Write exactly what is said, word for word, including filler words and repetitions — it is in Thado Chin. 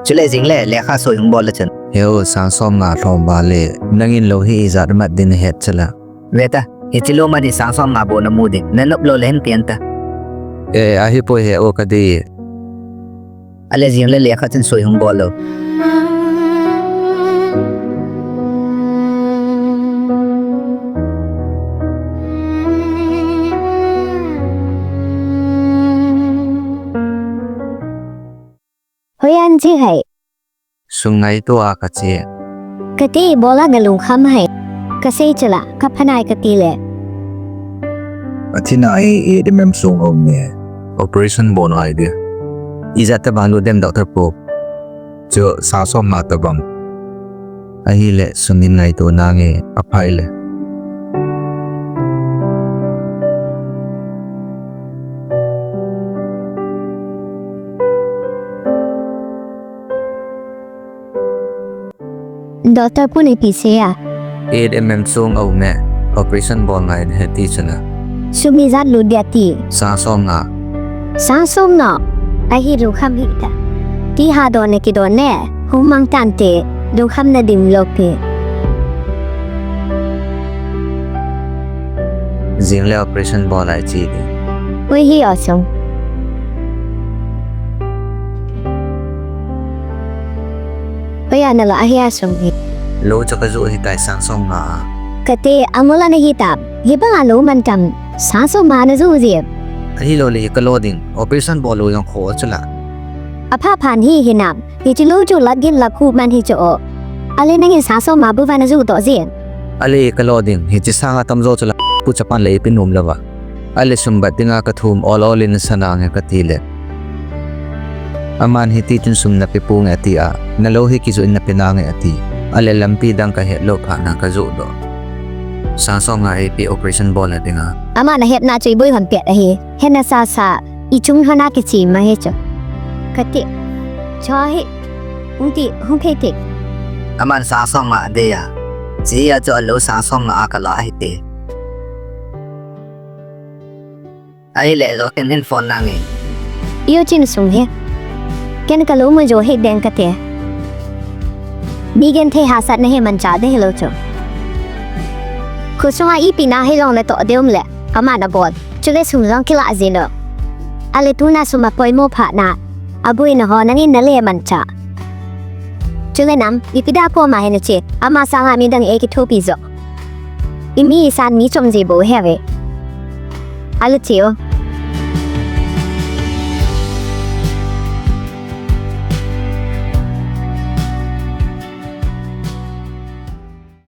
Chule jing le lekha soi hung bol le chun. He u, sang som nga lhom vale. Nangin lou hi ijat mat din het chula. Veta, hiche lou man hi sang som nga bou namu ding. Nanop lou le hin tian ta. E, ahipoi he u, kati. Ale jing le lekha chun soi hung bol lou. Hoiya nache ham? Sum ngaito a kache. Kati, ibola nalungkham ham? Kasei chula, kapha nai kati le. Athina hi eight M M sung um e. Operation bol ngai ding. Ijat tabang lut dem, Doctor pu? Chu sang som nga tabang. Ahile sum in ngaito nange, aphai le. Doctor pun ipi asei a? Eight M M sung aum e, operation bol ngai ahi ati chula. Sum ijat lut ding ati? Sang som nga. Sang som nga? Ahi, lungkham hih ta. Ti ha don le kidon le, hung mang tante, lungkham na dim lou pi. Jing le operation bol ngai che ding. Ui hi o sung. Hoiya nala ahi a sum hi? Lou chu kajoh hitai sang som nga a. Kati, amul a nahi tam? Hibang a lou man tam, sang som nga najoh jeh? Ahilou le hi kalo ding, operation bol lou jong kho chula. Apha phan hi hinam, hiche lou chu lak gin lak khu man hi chu o. Ale nangin sang som nga bou va najoh doh jeh? Ale kalo ding, hiche sang a tamjo chula, pu chapang le ipi nom lou va. Ale sum bat dinga kathum ol ol in sana nge kati le. Aman hiti chun sum nape ponge ati a, nalou hi kijoh in nape nange ati. Ale lampi dang kahet lou phat na kajoh doh. Sang som nga eipi operation bol na dinga. Aman ahetna chu iboi hon pet ahi, hena sasa, ichung hana kichi ma he chu. Kati, cho hi, hung ti, hung phei ti. Aman sang som nga adei a, chi a chu alou sang som nga a kala ahi ti. Ahile jo ken hin phone nange. Iyo chin sung he. Ken kalou mu jo he deng kate. Bigen thei hahsatna hi manchah ding hilou chu. Khosunga ipi na hilou le toh ding um le, aman abol. Chule sum jong kilah jin o. Ale tuna sum apoimo phat na, aboina ho nangin nale manchah. Chule nam, ipi dia koma hi nache, ama sanga midang eikithopi jo. Imi isan mi chom ji bou hi ve. Ale che o.